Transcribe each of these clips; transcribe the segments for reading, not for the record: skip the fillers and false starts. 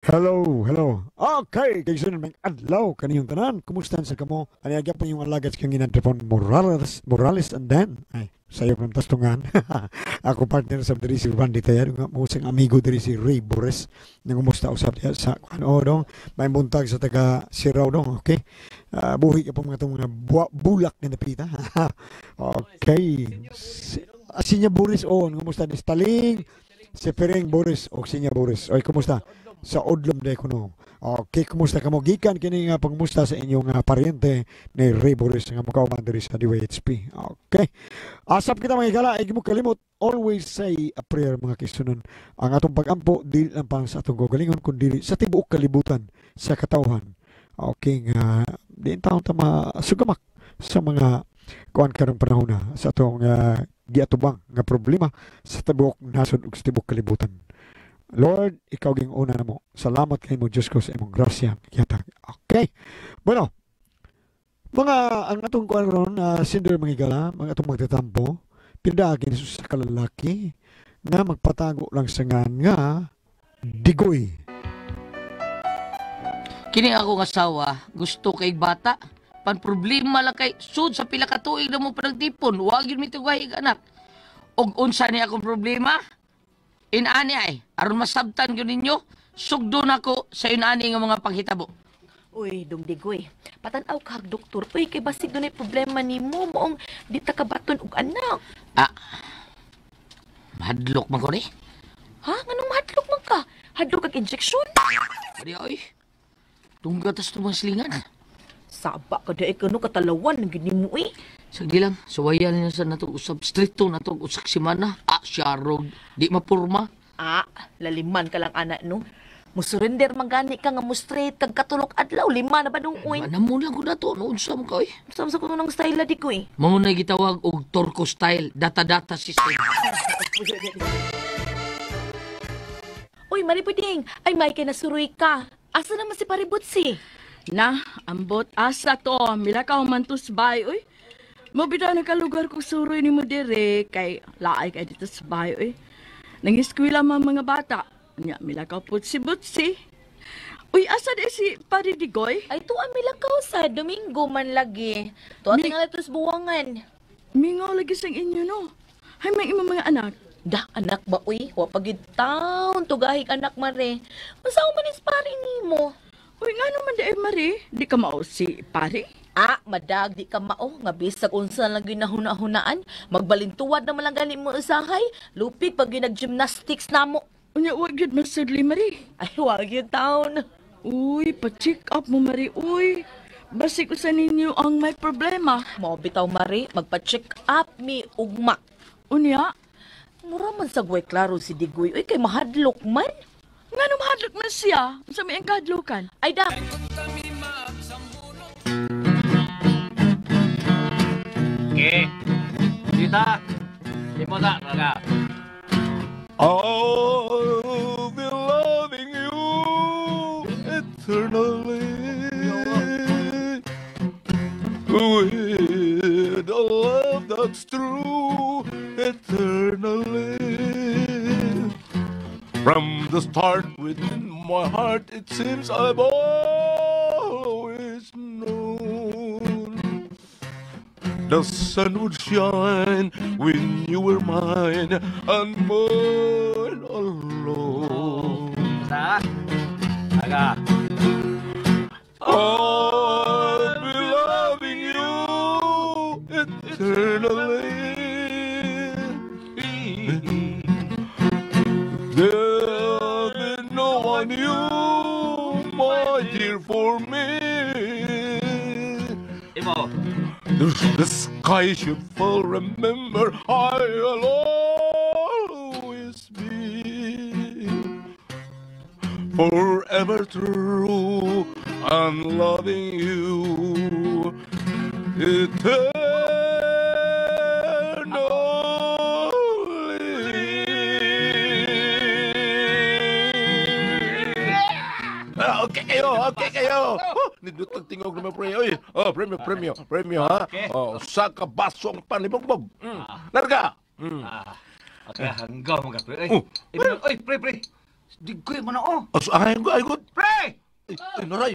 Hello, hello. Okay, kay sunod may adlaw kaniyong tanan. Kumusta sa kamo? Ani pa yung alagad kang ginantrepon Morales, Morales and then ay sayo pang tastungan. Ako partner sa diri si Randy Tayar nga mo sing amigo diri si Ray Bores. Nangumusta usab diha sa ano dong, may buntag sa taga Siraw dong, okay? Buhi ka pa mga itong mga bulak na napita. Okay. Si, Sinya Boris on, kumusta ni Staling? Si Pereng Boris o Sinya Boris. Oy, kumusta? Sa Odlum de kuno. Okay, kumusta kamo? Gikan kini nga pangmusta sa inyong paryente ni Ray Boris nga mukauman diri sa DYHP. Okay. Asap kita mga higala, ay mo kalimot, always say a prayer mga kisunon. Ang atong pagampo dili lang pang sa atong kaugalingon kundi sa tibuok kalibutan sa katawhan. Okay nga di taon ta masugamak sa mga kuan karong panahon na sa atong giatubang nga problema sa tibuok nasod ug sa tibuok kalibutan. Lord, ikaw ging una na mo. Salamat kay mo Diyos ko sa imong grasya. Gihatag. Okay. Bueno, mga ang atong kuan ron, sinder mga higala, mga atong magtatampo, pinaagi ni sa kalalaki nga magpatago lang sa nga nga Digoy. Kini ako nga asawa, gusto kay bata. Pan problema lang kay sud sa pila ka tuig na mo panagtipon, wa gyud mi tugay anak. Og unsa ni akong problema? Inani ay, aron masabtan gyud ninyo, sugdo nako sa inani nga mga panghitabo. Uy, dungdigoy. Patan-aw ka doktor. Uy, kay basig dunay problema nimo moong di ta kabaton og anak. Ah. Mahadlok man ko ni. Ha? Nganong mahadlok man ka? Hadlok kag injection? Adi ay. Tungga tas tumang silingan. Saba ka di kuno katalawan gyud nimo eh. Sige lang, suwayan niya sa natong usab. Stricto natong usak simana. Ah, siyarog. Di mapurma. Ah, laliman ka lang anak no. Musurrender man gani ka nga mo straight kag katulok adlaw lima na ba nung uy. Ano mo lang ko na to? Noon sa mo ka, oy. Sa sa kuno ng style di ko eh. Mao na gitawag og Torco style, data-data system. Uy, Maripuding, ay may kay nasuroy ka. Asa naman si Paributsi? Na, ambot asa to. Mila ka humantos bay, uy. Mabitaw na kalugar ko suroy ni mo dire kay laay kay dito sa bahay, uy. Nangiskwila man mga bata. Nya, mila ka putsi-butsi. Uy, asa di si Pare Digoy? Ay, tuwa milakaw sa Domingo man lagi. Tuwa tingali tos buwangan. Mingaw lagi sang inyo, no? Hay, may imong mga anak. Da, anak ba, uy? Wa pagid taon, tugahig anak, mare. Masaw man is pare nimo. Uy, nga naman di ay, Mare. Di ka mao si pare? Ah, madag, di ka mao. Nga bisag unsa lang ginahuna-hunaan. Magbalintuwad naman lang gani mo usahay. Lupig pag ginag-gymnastics namo. Unya, wag yun masudli, Mare. Ay, wag yun taon. Uy, pa-check up mo, Mare. Uy, basig usa ninyo ang may problema. Mao bitaw, Mare, magpa-check up mi ugma. Unya, Mura man sa gway klaro si Digoy. Uy, kay mahadlok man. Nga nung mahadlok man siya, sa may ang kahadlokan. Ay, da. Okay. Dita. Di mo ta, raga. I'll be loving you eternally with a love that's true eternally. From the start within my heart, it seems I've always known the sun would shine when you were mine and mine alone. Sa? Aga. I'll be loving you eternally. There'll be no one you, my dear, for me. Imo. The sky should fall, remember, I'll always be forever true and loving you eternally. Ah, okay kayo, okay kayo. Oh, nindot ang tingog naman, pre. Oy, oh, premyo, premyo, premyo, ha? Oh, usa ka basong panibugbog. Larga. Ah, okay, hanggaw mga pre. Oh. Oy, oy, pre, pre. Digkoy mo na oh. As ay ay good. Pre! Ay, ay, naray.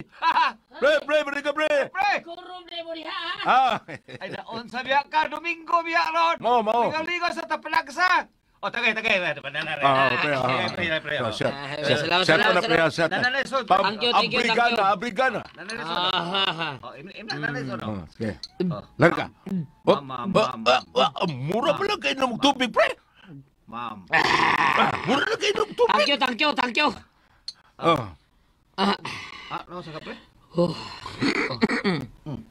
Pre, pre, pre ka pre. Pre! Kurom na mo diha. Ah. Ay naon sa biya ka Domingo biya ron. Mao, mao. Ligaw-ligaw sa Tapalagsa. O tagay tagay. Ah, pre. Ah, Pre, pre, pre. Ah, Set. Ah, Set. salamat, Set salamat, na pre, set. na. Nananay so. Thank you, thank you, thank you. Abrigana, abrigana. Nananay so. Ah, Oh, im im nananay so. Ah, sige. Larga. Oh, Ma'am, ah, ma'am, ah, ah, mura pala kayo ng tubig, pre. Ma'am. Ah, mura na kayo ng Thank tubig. you, thank you, thank you. Ah. Ah, Ah, no sa ka pre? oh,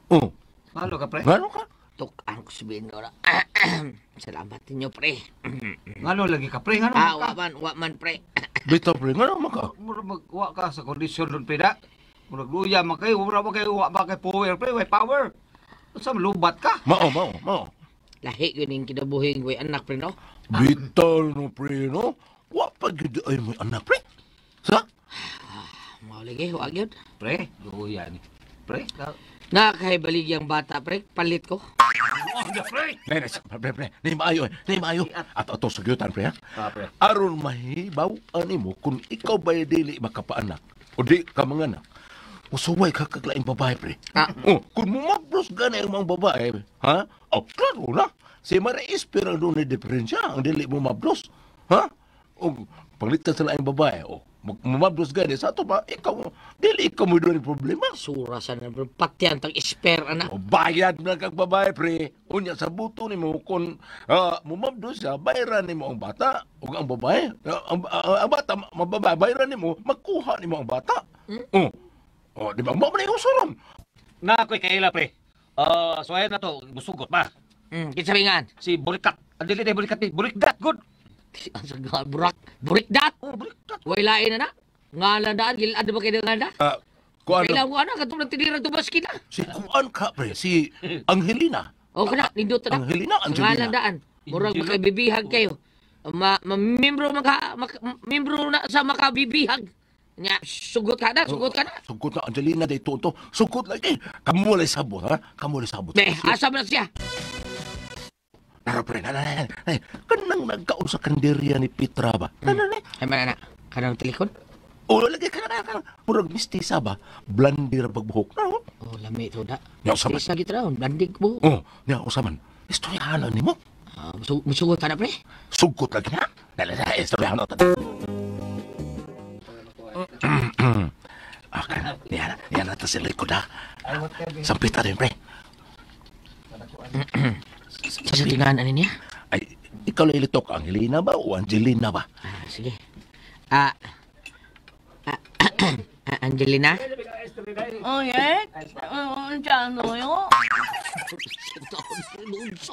Oh, Malo ka pre? ngano ka? tukan ko sabihin ko na. Salamat ninyo, pre. Ngano lagi ka pre? Ngano Ah, ka? wa man, wa man, pre. Bitaw pre, ngano man ka? Mura magwa ka sa kondisyon dun pre da. Murag luya man kayo, mura man kayo, wa ba kay power pre, way power. Unsa man lubat ka? Mao, mao, mao. Lahi yun yung kinabuhing way anak, pre, no? Bitaw no pre, no? Wa pa gyud ay mo anak pre. Sa? Mao lagi, wa yun. Pre, luya ni. Pre, Nakahibaligyang bata, pre. Palit ko. oh, da, pre. Nay, nay, pre, pre, nay maayo, eh. Nay maayo. At ato sa gyutan pre, ha? Ah, pre. Aron mahibaw ani mo kung ikaw ba dili makapaanak o di ka manganak. Musuway ka kaglaing babae, pre. Ah. Oh, kung mumabros gani ang mga babae, ha? Oh, klaro na. Si Maria Espera doon ni diferensya ang dili mo mabros. Ha? O panglitan sa laing babae, o mumabros gani sa ato ba, ikaw, dili ikaw mo doon problema. Sura sa na, pre. Pati ang tang isper, anak. O bayad na kag babae pre. Unya sa buto nimo kung mumabdo siya, bayaran nimo ang bata ug ang babae. Ang bata mababae bayaran nimo, makuha nimo ang bata. Oh. Oh, di ba? Mao man yung usuron. Na ako'y kaila pre. Ah, so ayan na to, musugot ba? Kinsa bingan? Si Burikat. Ang dili day Burikat ni Burikdat good. Ang sa nga, burak. Burikdat! Oh, Burikdat. Way lain na na. Ngalan daan, gilad ba kayo nga na? Ah, kuan Kailangan ko anak, katong nagtinirang tubaski na. si kuan ka pre, si Angelina. O kana, nindot na. Angelina, Angelina. Ngalan daan. Murag makabibihag kayo. Ma, ma membro maka, maka membro na sa makabibihag. Nya, sugot ka na, sugot ka na. Sugot na Angelina dito to. Sugot lagi. Kamu walay sabot ha? Kamu walay sabot. Be, asa man na siya? Nara pre, na na na. na. Kanang nagkaon sa kanderiya ni Petra ba? Na na na. Ay man na, kanang telikon. O lagi ka na ka. Murag mistisa ba? Blandi ra pagbuhok. Na. oh. Oh, lami to da. Nya usa man. Isa gid raon, bandig mo. Oh, nya usa man. Istoryahan nimo. Ah, musugot ka na pre. Sugot lagi na. Dala na istoryahan ta. Okay, niya niya na ta sila ko da. Sampit ta din pre. Sa tingan ani niya? Ay, ikaw lang ilitok, Angelina ba o Angelina ba? Ah, sige. Ah, ah, ah, Angelina? Oh, yeah? Oh, dyan, no, yo.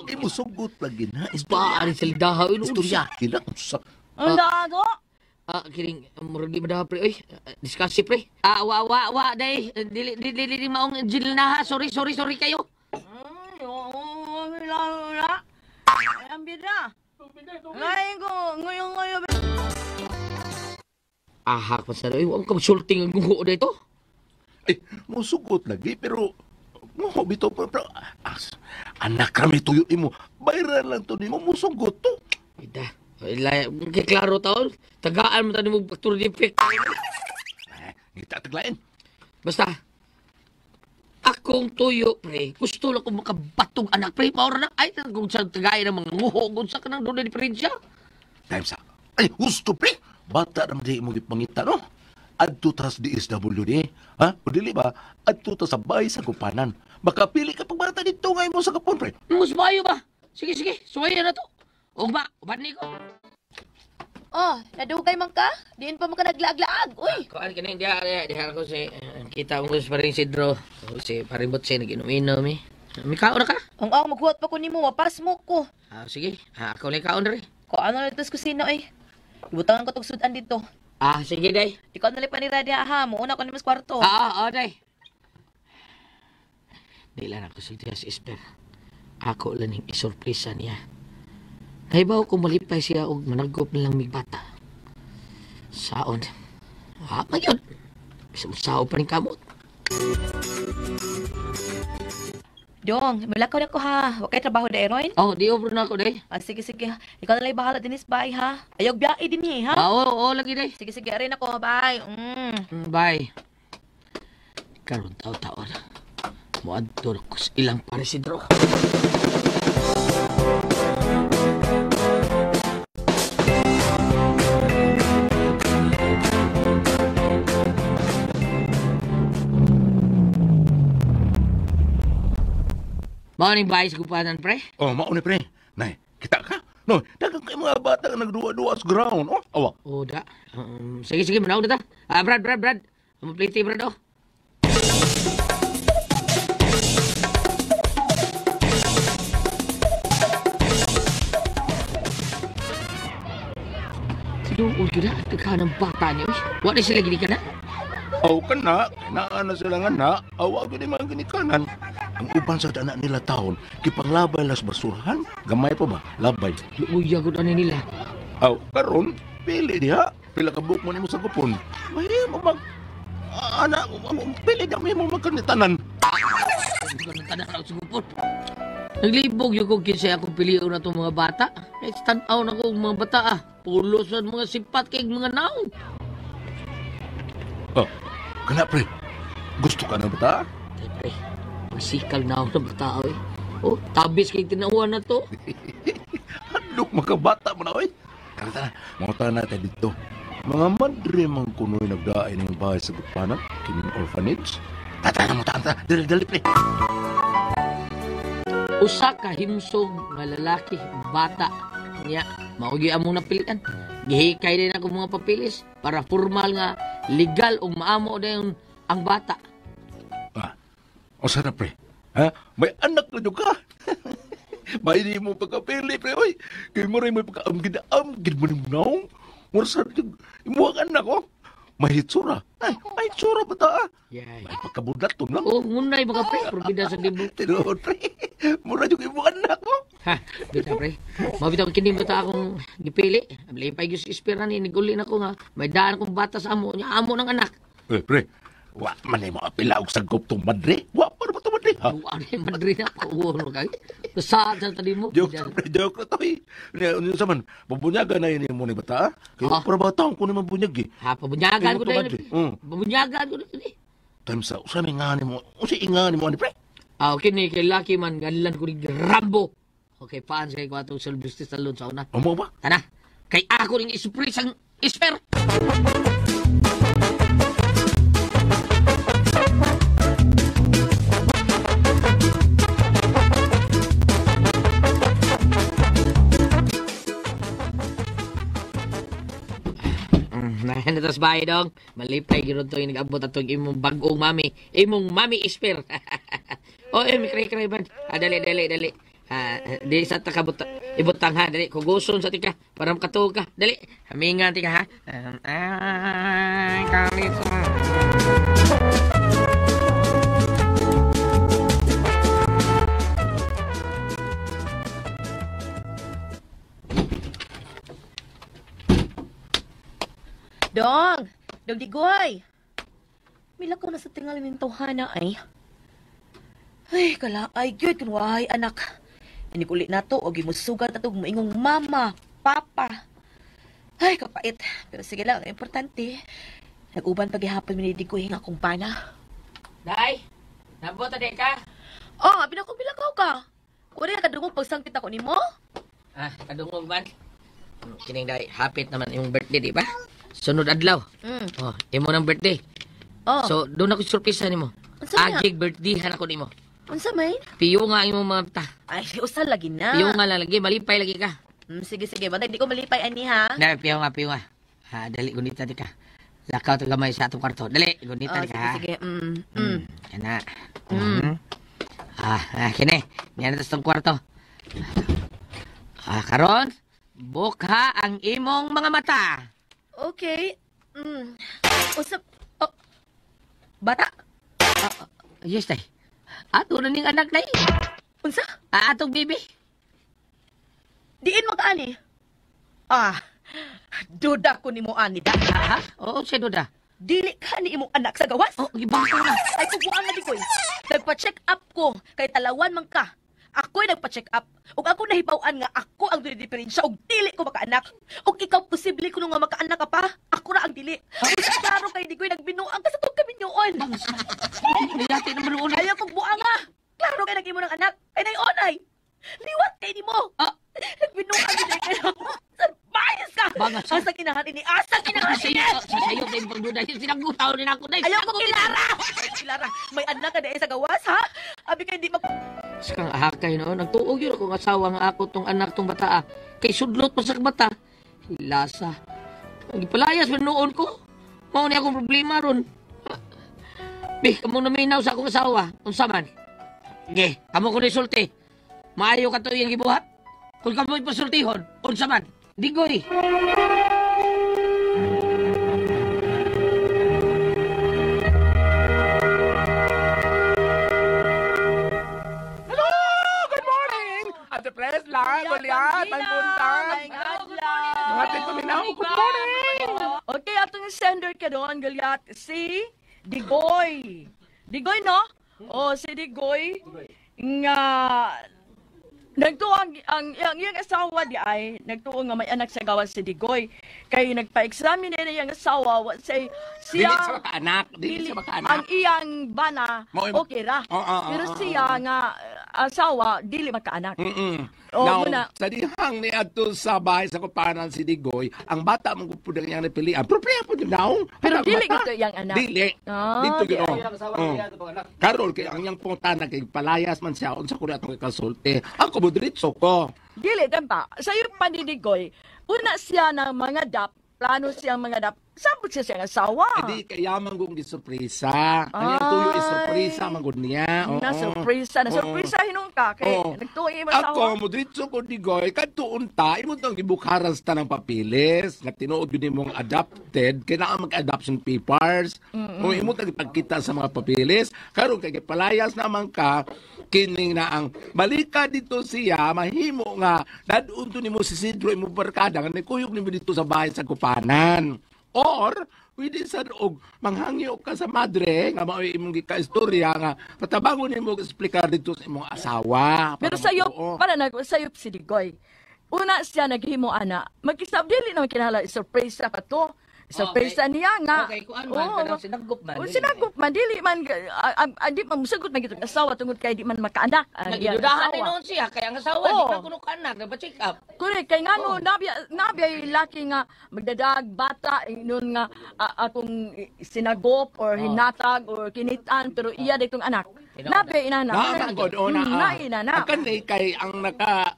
Ay, mo sugot lagi na. Ba, ani sila dahaw Istorya. Kila sa Ang dago. Ah, kining murag di madaha pre oy. Ah, Discuss pre. Ah, wa wa wa day. Dili dili dili maong Angelina ha. Sorry, sorry, sorry kayo. Ay, oo, wala, wala. Ay, ang bida. Ngayon ko, ngayon, ngayon. Ahak pa sa oy, wa ka sulting ang guho dito. Ay, musugot lagi, pero mo bitaw pa pero as, anak kami tuyo imo. Bayran lang to nimo musugot to. Ida. Ila, kay klaro taon. Tagaan mo tani mo factory defect. Eh, ngita taglain. Basta akong tuyo pre, gusto lang ko makabatong anak pre. Maura na ay kung sa tagay ng mga nguho kung sa kanang doon na diferensya. Time sa. Ay, gusto pre. Bata naman di mo gipangita no. Adto tas DSWD, ha? O dili ba? Adto ta sa bay sa kupanan. Makapili ka pag bata dito ngay mo sa kapon pre. Mas maayo ba? Sige, sige, suwayan na to. Ugma, uban ni ko. Oh, nadugay man ka? Diin pa man ka naglaag-laag. Uy, Kuan kini diha diha diha ko si kita mo sa paring Sidro. O, si paring Botse nag-inom-inom eh. May kaon na ka? ang ang maghuwat pa ko nimo, mapasmo ko. Ah, sige. Ah, ako lang kaon diri. Ko ano na dito sa kusina oy. Ibutangan ko tog sudan dito. Ah, sige day. Di ko ano pa ni Radia ha, muuna ko nimo sa kwarto. Ah, ah, day. Di lang ako si Tias Esper. Ako lang ning isurpresa niya. Nahibaw ko malipay siya og managop na lang mig bata. Saon. Ah, magyod. Bisa mo sao pa rin kamot. Dong, mulakaw na ko ha. Wa kay trabaho da ron? Oh, di over na ako day. Ah, sige, sige. Ikaw na lang bahala dinis, bye ha. Ayaw biyahe din eh, ha? Ah, oo, oo, lagi day. Sige, sige, arin ako. Bye. Mm. Bye. Karon taw-taon. Moadto ko sa ilang parisidro. Morning, bye sa kupanan, pre. Oh, mauni pre. Nay, kita ka? No, daghang kay mga bata nga nagduwa-duwa sa ground. Oh, awa. Oh, da. Sige, sige, manaw na ta. Ah, Brad, Brad, Brad. Mapliti, Brad, oh. Tinuod yun na, tagka ng bata niyo. Eh. Wala sila gini ka na? Aw kana, naa na sila nga na, awa gyud mga ginikanan. Ang uban sa anak nila taon, kipanglabay las basurahan, gamay pa ba? Labay. Luuya ko na nila. Aw, karon pili diha, pila ka buok mo nimo sa gupon. Mahimo mag ana, pili na mo magkanitanan. Tanan ako sa gupon. Naglibog yung kung kinsay akong pilion na itong mga bata. Kahit tanaw na ko mga bata ah. Pulos at mga sipat kay mga naong. Oh, kana pre. Gusto ka ng bata? Tay pre, masikal na ako ng bata eh. Oh, tabis kay tinauhan na to. Hadlok makabata mo na oy. Tara tara, mangutan natin dito. Mga madre man kunoy nagdaay ng bahay sa gupanan, kining orphanage. Tara mo tara, dali dali pre. Usa ka himsog nga lalaki, bata niya, mao gyud among napilian. Gihikay din ako mga papilis para formal nga legal ug maamo dayon ang bata. Ah, usa na pre. Ha? May anak na jud ka. May di mo pagkapili pre oy. Kay mo rin may pagkaamgid-amgid mo ni naong. Mura sa jud imo ang anak oh. May hitsura. Ay, may hitsura ba ta? Ah? Yay. May pagkabulat to lang. Oh, ngunay mga pre, probida sa libo. Tinuod pre. Mura jud imo anak oh. Ha, bitaw pre. Mabitaw kini bata akong gipili. Lipay gyud sa ispira ni niguli na ko nga may daan akong bata sa amo nya amo ng anak. Eh pre, wa man mo apila og sagop tong madre. Wa pa ba tong madre? Ha? Wa ni madre na ko no kay. Sa sa tali mo. Joke pre, joke na to eh. Unya sa man, pabunyagan na yun mo ni bata. Ah? Kay Ah. para bata ko ni mabunyag eh. Ha, pabunyagan ko Imo to, na. madre. Pabunyagan ko na. Time sa usa may ngani mo. Usa ingani mo ani pre. Ah, okay ni kay Lucky man ganlan ko ni Rambo. Okay, paan sa kay atong Sylvester Stallone sa una. Amo ba? Tana, kay ako ning isupris ang isper. Nahan na bahay dong. Malipay gyud to yung nag-abot atong imong bag-ong mami. Imong mami isper. O, eh, kray-kray man. Ah, dali, dali, dali. Ah, di sa ta kabut ibutang ha, dali. Kuguson sa tika para makatuog ka. Dali. Hamingan tika ha. Ay, kalito. Dong! Dong Digoy! Mila ko na sa tingali ng tawhana ay. Ay, kalaay gyud kun wahay anak. Inikuli na to og gimusugat atog moingong mama, papa. Ay, kapait. Pero sige lang, ang importante. Nag-uban pagihapon mi ni Digoy nga akong pana. Day, nabot di ka. Oh, abi na ko bilakaw ka. Wala ka kadungog pagsangkit ako nimo? Ah, kadungog man. Kining day, hapit naman imong birthday, di ba? Sunod adlaw. Oh, imo nang birthday. Oh, So, doon ako surpresa nimo. Unsa niya? Agig birthday ako nimo. Unsa man? Piyo nga imong mga ta. Ay, usa lagi na. Piyo nga lang lagi, malipay lagi ka. Sige, sige. Bantay, di ko malipay ani ha. Dali, piyo nga, piyo nga. Ha, dali, gunita di ka. Lakaw to gamay sa atong kwarto. Dali, gunita Oh, di ka. sige, Ha. sige. Kana. Ah, kini. Niya na sa kwarto. Ah, karon, bukha ang imong mga mata. Okay. Usap. Oh. Bata. Yes, tay. Ato na ning anak, tay. Unsa? Ah, atong baby. Diin mo ka ani. Ah. Duda ko nimo ani da. Ah, ha? Oo, siya duda. Dili ka ni imong anak sa gawas. Oh, gibangko na. Ay, kubuan nga Digoy. Nagpa-check up ko kay talawan man ka. Ako'y nagpa-check up. Ug ako nahibaw-an nga ako ang dunay diferensya ug dili ko makaanak. Ug ikaw posible kuno nga makaanak ka pa. Ako ra ang dili. Ug klaro kay Digoy nagbinuang ka sa tong kaminyoon. Niyati naman noon. Ayaw kong buang nga. Klaro kay nag-imo ng anak. Ay nay-onay. Liwat kay nimo. Ah. Nagbinuang gid kay Sarbayas ka. Bangas. Asa kinahan ini? Asa kinahan Sa ini? iyo, sa sayo kay pagduda. Sinagutaw ni ako dai. Ayaw ko kilara. Ayaw ko kilara. May anak ka dahil sa gawas ha? Abi kay di mag Sa kang ahakay no, nagtuog yun akong asawa nga ako tong anak tong bata ah. Kay sudlot pa sa bata. Hilasa. Gipalayas man noon ko. Mao ni akong problema ron. Bi, kamo naminaw sa akong asawa. Unsa man? Ge, kamo ko resulti. Maayo ka to iyang gibuhat. Kung kamo ipasultihon, unsa man? Digoy. Hello! Good morning! Ate Presla, Goliath, ang buntag. Mga paminaw, good morning! Okay, atong sender ka doon, Goliath. Si Digoy. Digoy, no? O, si Digoy. Nga, nagtuo ang iyang asawa di ay, nagtuo nga may anak sa gawas si Digoy. Kay nagpa-examine na iyang asawa, wa say, Dili siya, sa makaanak, dili sa makaanak. ang iyang bana, okay ra. Oo, oo, Pero oo, siya nga asawa, dili makaanak. Oo, Now, muna. sa dihang ni adto sa bahay sa kupanan si Digoy, ang bata mong pud ang iyang napilian. Pero priya po now. Pero Ang dili bata. gito iyang anak. Dili. Ah, Dito di gino. ay. Oh. Karol kay ang iyang pangutana kay palayas man siya unsa ko atong ikasulti. Ako mo diretso ko. Dili, tampa. Sa iyo paninigoy, una siya ng mga dap, plano siyang mga dap, sabot siya siyang asawa. Edi kaya man kong gisurpresa. Ang iyang tuyo is surpresa man gud niya. Oo. Na surpresa, na surpresa hinong ka kay Oo. nagtuo imong asawa. Ako mo diretso ko Digoy kadto unta imo tong gibukaran sa tanang papilis nga tinuod gyud nimong adopted kay naa mag-adoption papers. O imo tang ipagkita sa mga papilis karon kay gipalayas naman ka kining na ang balika dito siya mahimo nga dadun to nimo si Sidro imo barkada nga nikuyog nimo dito sa bahay sa kupanan. Or pwede sad og manghangyo ka sa madre nga mao'y imong gikaistorya nga patabangon nimo og explicar dito sa imong asawa. Pero Para sayo, matuo. para na sayop si Digoy. Una siya naghimo ana, magkisab dili naman kinahanglan surpresa pa to. Surpresa niya nga. Okay, kuan man, Oo. kanang sinagop man, Oh, dili. sinagop man dili man di man musagot man gitong asawa tungod kay di man makaanak ang iyang Nagidudahan asawa. ni noon siya kay ang asawa di Oo. man kuno kaanak, nagpa-check up. Correct, kay ngano nabiyay laki nga magdadag bata nun nga akong sinagop or hinatag or kinitan pero iya ditong anak. Nabiyay inana. Na man god o na. Na inana. Ang kani kay ang naka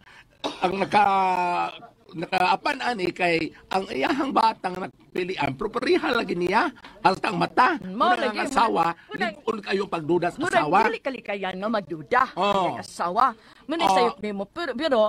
nakaapan ani kay ang iyahang batang nagpilian pero pareha lagi niya hasta ang mata. Mao Muna lagi, ang asawa, muna- ligol kayo pagduda sa Murag asawa. dili kalikayan nga magduda Oo. ang asawa. Muna Oo. sayop nimo pero pero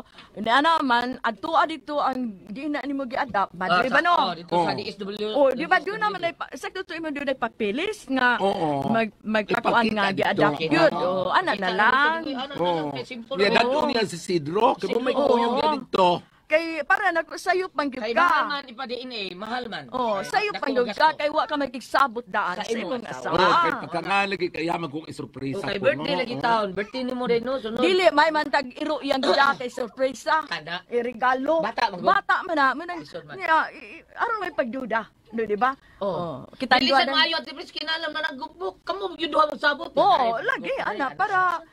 na man adto dito ang di na nimo gi-adapt madre ba no? Oh, dito sa Oo. DSW. Oh, di ba doon naman ay sakto to imo doon ay papilis nga Oo. magpakuan nga Ipakita gi-adapt dito. yun. Oh, ana na lang. Oo. Simple. Yeah, dadto niya si Sidro kay mo may Oo. kuyog niya dito. Kay para na sayop man gyud Kay mahal ka. man ipa-DNA, mahal man. Oh, sayop man Dako gyud ka gasto. kay wa ka makigsabot daan Sa sa imong imong asawa. Oh, kay asawa. pagkangalagi kay man kung isurpresa Okay, ko, birthday no? lagi taon. Birthday nimo rin no, sunod. Dili may man tag iro iyang gida kay surpresa. Kana. Regalo. Bata man gud. Bata man na man Lisod man. niya aron may pagduda. No, di ba? Oh. Kita Dili duha sa maayo at Pres kinalam na naggupok. Kamo gyud duha mo sabot. Oo, lagi ana para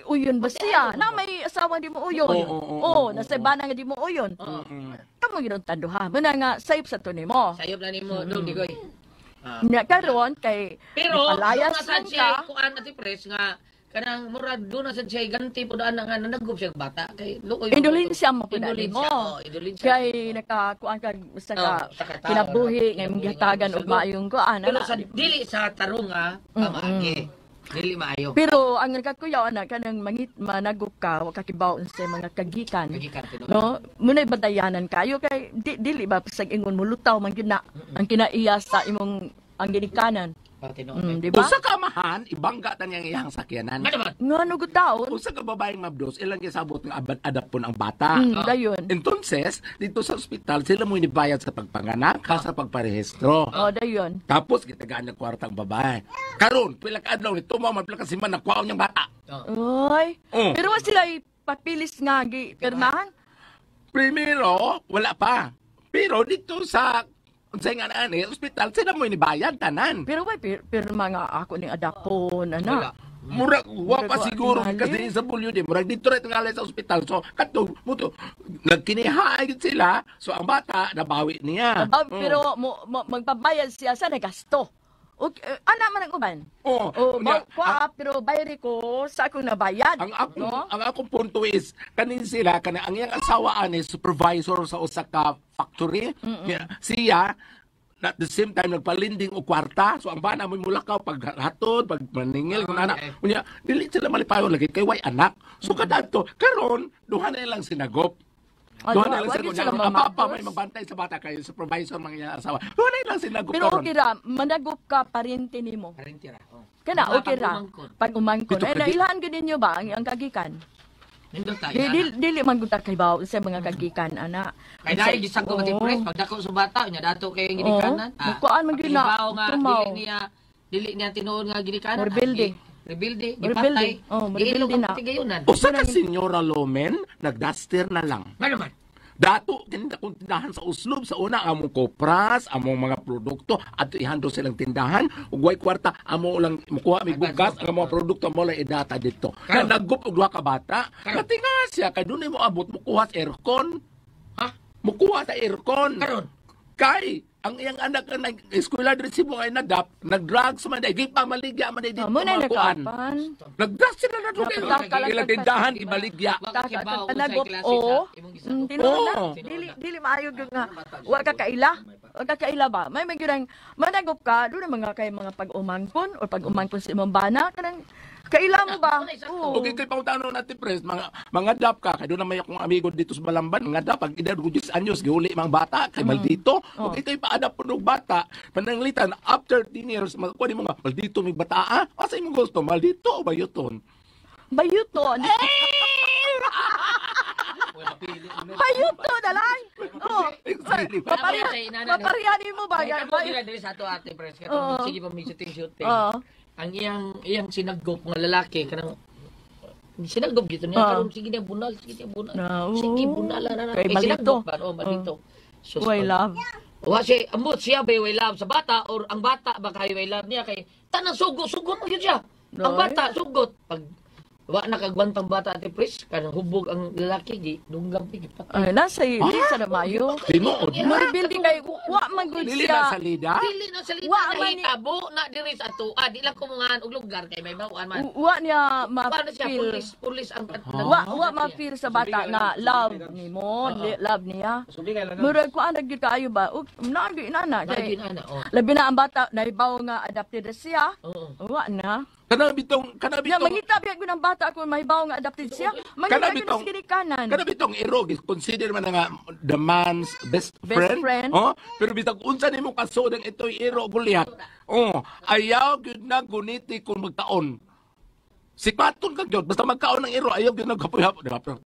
uyon ba siya? Na may asawa di mo uyon. Oo, oo, Oo, nasa iba na nga di mo uyon. Kamo gyud ang tanduha. Muna nga sayop sa to nimo. Sayop na nimo dong digoy. Nya karon kay Pero palayas doon na sad man siya ka. kuan ati Pres nga kanang murag doon na sad siya ganti pud ana nga nanagup siya bata kay luoy. Indulensya mo pud na Indulensya, nimo. oo, indulensya. Kay nakakuan ka sa ka Oo, sa katao, kinabuhi nga imong kinabuhi, gihatagan og sagot. maayong kuan. Pero ana. sa dili sa tarong nga pamaagi. Dili maayo. Pero ang nagkakuyaw ana kanang mangit managop ka wa ka kibaw sa mga kagikan. Kagikan, tinuod. No, muna'y batayanan kayo kay di, dili ba sag ingon mo lutaw man gyud na ang kinaiya sa imong ang ginikanan. Pati noon. Di ba? Usa ka amahan, ibangga ta niyang iyang sakyanan. Ano ba? Nga no gud taon. Usa ka babaeng mabdos, ilang gisabot nga abad adapon ang bata. Dayon. Entonces, dito sa ospital, sila mo inibayad sa pagpanganak, ha, sa pagparehistro. Oh, dayon. Tapos, gitagaan ng kwarta ang babae. Karon, pila ka adlaw ni tumaw, man pila ka siman, nakuha niyang bata. Oy. Oh. Pero wa sila ipapilis nga gi pirmahan. Primero, wala pa. Pero dito sa unsay nga naan eh, ospital, sila mo inibayad tanan. Pero way pirma nga ako ning adapon ana. Wala. Murag, wa pa Murag wa siguro tingali. kasi sa bulyo di. Murag dito rin tingali sa ospital. So, katong, muto, nagkinihaay gid sila. So, ang bata, nabawi niya. Ah, pero mo magpabayad siya sa nagasto. Okay, ana man ang uban. Oh, Oh, unya, kuha, pero bayari ko sa akong nabayad. Ang akong No? ang akong punto is kanin sila kana ang iyang asawa ani supervisor sa usa ka factory. Niya- Siya at the same time nagpalinding og kwarta. So ang bana mo mulakaw pag hatod, pag maningil kung anak. Unya dili sila malipayon lagi kay way anak. So kadto karon duha na ilang sinagop. Ah, Duha na duha- ilang wa gyud sinagop. sila Ang papa mamabdos. may magbantay sa bata kay supervisor mga iyang asawa. Duha na ilang sinagop Pero karon. okay ra, managop ka parente nimo. Parentira. Oh. Kana Mga okay ra. pag-umangkon. Pag umangkon. Dito Ay ka di- nailhan gyud ninyo ba ang kagikan? Nindot ta. Di, di, dili man gud ta kay bawo sa mga kagikan ana. Kay dai gisag ko mati Oo. pres pagdako sa bata nya dato kay ginikanan. Oo. Mukuan man gyud na, Pakibaw nga tumaw. dili niya tinuod nga ginikanan. Rebelde. Rebelde, Rebelde. gipatay. Oh, rebelde Giilog ang na. patigayonan. Usa ka senyora Lomen nagduster na lang. Ano man? Dato kini akong tindahan sa Oslob sa una among kopras, among mga produkto adto ihandol silang tindahan ug way kwarta amo lang mukuha mig bugas ang mga produkto mo lang idata dito. Na naggup og duha ka bata, natinga siya kay dunay mo abot mukuha sa aircon. Ha? Mukuha sa aircon. Karon? Kay ang iyang anak nga nag-eskwela diri Cebu ay nadap, nag-drugs man day, gipamaligya man day dito Ah, mo na mga kuan. nakapan. Nag-drugs sila na doon. Napataka lang Ilang tindahan ibaligya. Wa ka kibaw unsay Panagop klase o. sa imong gisagop. Tinuod na. Oo. Dili dili maayo gyud nga wa ka kaila. Wa ka kaila ba? May gyud ang managop ka doon ang mga kay mga pag-umangkon or pag-umangkon sa imong bana kanang kaila mo ba? Oo. Okay, kay pautano natin pres, mga dap ka, kay doon na may akong amigo dito sa Balamban, nga dap, pag edad ko 10 anyos, gihuli mga bata, kay maldito. Okay, kay paadap po og bata, pananglitan, after 10 years, kuha mo nga, maldito may bata, ah? Asa imong gusto, maldito o bayuton? Bayuton. Bayuto na lang. Oh. Exactly. Maparihan mo ba? Ay, kamo gina diri sa ato ate pres Oo. katong sige pa mi shooting shooting. Oo. Ang iyang sinagop nga lalaki kanang sinagop gito niya Oo. karon sige niya bunal, sige niya bunal. Na, oo. Sige bunal na na. Kay Eh, malito. sinagop ba? Oh, malito. Sus, Way love. Wa siya ambot siya ba way love sa bata or ang bata ba kay way love niya kay tanang sugo sugo mo gyud siya. Ang Ay. bata sugot pag wa nakagwantang bata ate pres kanang hubog ang lalaki gi dunggang pi gipatay. Ay, nasa di sa na mayo. Tinuod Mo rebuilding kay wa man gud Dili na siya. salida. Dili na salita Wa man ni- nahitabo na diri sa atoa di lang kumungan og lugar kay may bawaan man. Wa niya Paano siya ma-feel. pulis pulis ang Wa ma-feel sa bata na love nimo, love niya. Murag kuan na gyud kaayo ba? Ug naa gyud inana Kay kay ana oh. labi na ang bata nahibaw nga adopted na siya. Oo. Wa na. Kana bitong, kana Ya bitong, mangita biya gyud ang bata kung mahibaw nga adopted siya. Kana Mangita gyud bitong- sa ginikanan. Kana bitong iro consider man na nga the man's best Best friend. friend. Oh, pero bitag unsa nimo kasod ang ito'y iro Goliath. Oh, ayaw gyud na guniti kung magkaon. Sikmaton ka gyud basta magkaon ng iro ayaw gyud nagkapoy-hapoy.